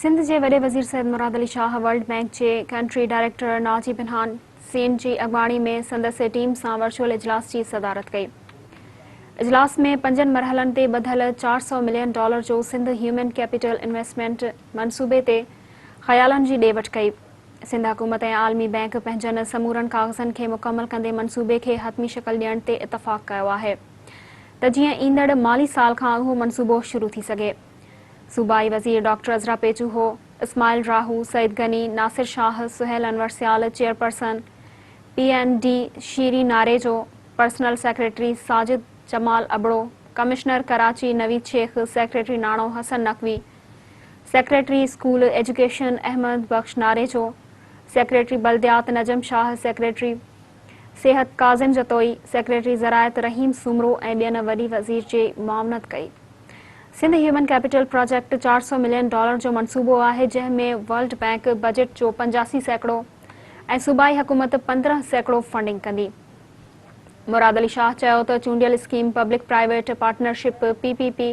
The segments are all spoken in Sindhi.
سنڌ جي وڏي وزير سيد مراد علي شاهه ورلڊ بئنڪ جي ڪنٽري ڊائريڪٽر ناجي بنهان سين جي اڳواڻي ۾ سندس ٽيم سان ورچوئل اجلاس جي صدارت ڪئي. اجلاس ۾ پنجن مرحلن تي ٻڌل 400 ملين ڊالر جو سنڌ هيومن ڪيپيٽل انويسٽمينٽ منصوبي تي خيالن جي ڏي وٺ ڪئي. سنڌ حڪومت ۽ عالمي بئنڪ پنهنجن سمورن ڪاغذن کي مڪمل ڪندي منصوبي کي حتمي شڪل ڏيڻ تي اتفاق ڪيو آهي ته جيئن ايندڙ مالي سال کان اهو منصوبو شروع ٿي سگهي. صوبائي وزير doctor Azra Pechuho, Ismail Rahu, Saeed Ghani, Nasir Shah, Sohail Anwar Sial, chairperson P and D Shireen Narejo, personal secretary Sajid Jamal Abro, commissioner Karachi Naveed Shaikh, secretary ناڻو Hassan Naqvi, secretary school education Ahmed Bakhsh Narejo, secretary بلديات نجم شاهه، سيڪريٽري صحت ڪاظم جتوئي، سيڪريٽري زراعت رحيم سومرو ۽ ٻين وڏي وزير جي معاونت ڪئي. Sindh human capital project 400 million dollar جو منصوبو آهي جنهن ۾ ورلڊ بئنڪ بجيٽ جو 85% ۽ صوبائي حڪومت 15% فنڊنگ ڪندي. مراد علي شاهه چيو ته چونڊيل scheme public private partnership, P P P,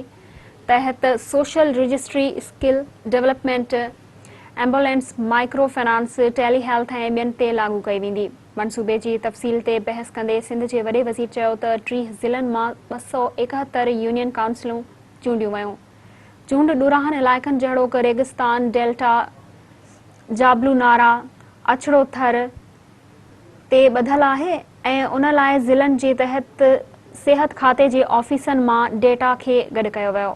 تحت social registry, skill development, ambulance, micro finance, tele health ۽ ٻين تي لاڳو ڪئي ويندي. منصوبي جي تفصيل تي بحث ڪندي سنڌ جي وڏي وزير چيو ته 30 ضلعن مان 271 يونين ڪائونسلون چونڊيون ويون. چونڊ ڏورانهن علائقن جهڙوڪ ريگستان، ڊيلٽا، جابلو نارا، اڇڙو ٿر تي ٻڌل آهي ۽ ان لاء ضلعن جي تحت صحت کاتي جي آفيسن مان ڊيٽا کي گڏ ڪيو ويو.